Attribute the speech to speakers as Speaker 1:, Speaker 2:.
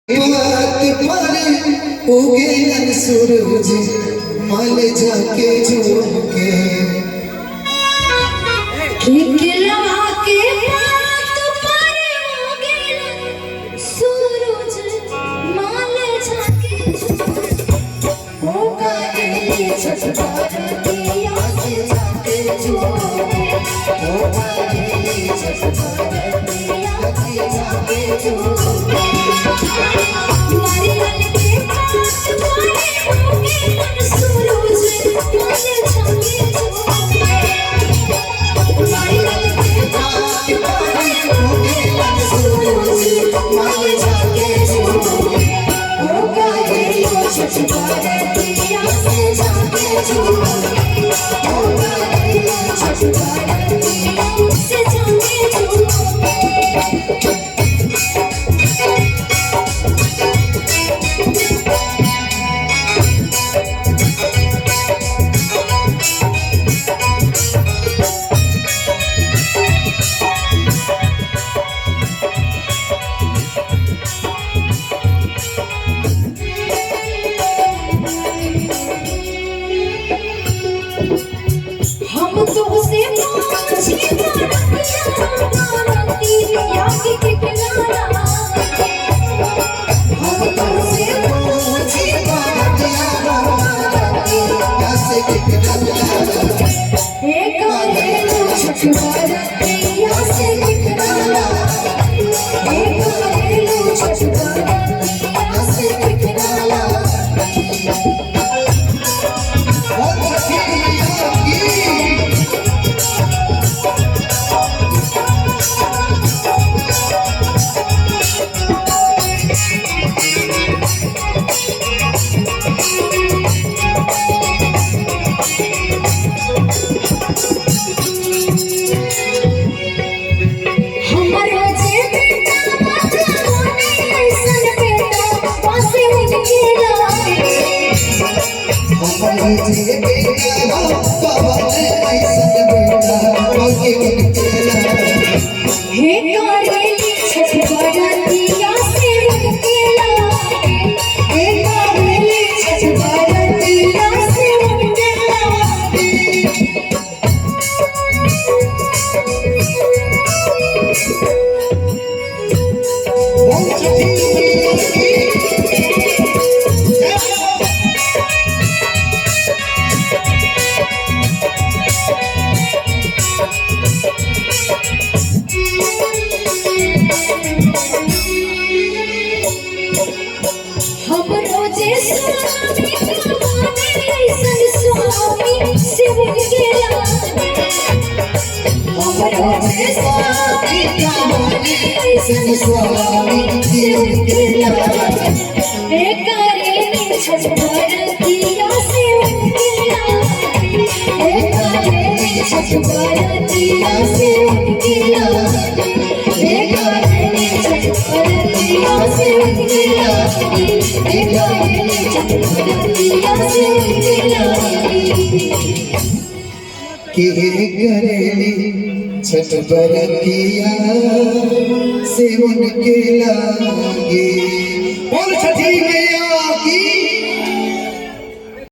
Speaker 1: बात पर उगेलन सूरज मल जाके झूम के।
Speaker 2: केलवा के पात पर उगेलन सूरज माल झाके झूमे। ओ काली छठ बरतिया से जाके झूमे। ओ काली छठ बरतिया से जाके झूमे। नारियल के पात पर उगेलन सूरज माल झाके झूमे। नारियल के
Speaker 1: बात पर उगेलन सूरज मल जाके झूम के।
Speaker 2: ओ काली छठ बरतिया से जाके झूमे। ओ काली छठ बरतिया से जाके झूमे। हम तो से पूछी बरतिया के किनारा। हम तो से
Speaker 1: पूछी बरतिया बरतिया से कितना।
Speaker 2: हे काली छठ बरतिया से किनारा। हे काली छठ बरतिया से किनारा।
Speaker 1: ओ छठी मैया की।
Speaker 2: हमरो जे बेटा माता बने ऐसन बेटा पासे उनके लागे।
Speaker 1: हमरे जे बेटा हो पवन ऐसन बेटा बाकी उनके लागे।
Speaker 2: हे काली छठ बरतिया से उनके लागे। हे काली छठ बरतिया से उनके लागे।
Speaker 1: ओ छठी मैया की जय हो।
Speaker 2: हमरो जे स्वामी बने ऐसन स्वामी से उनके लागे। हमरो जे स्वामी बने ऐसन
Speaker 1: स्वामी जी उनके लागे।
Speaker 2: हे काली छठ बरतिया से उनके लागे। हे काली छठ बरतिया से उनके लागे। हे काली छठ बरतिया से उनके लागे। हे काली छठ बरतिया से उनके लागे।
Speaker 1: के करेली छठ बरतिया से उनके लागे। बोल छठी मैया की।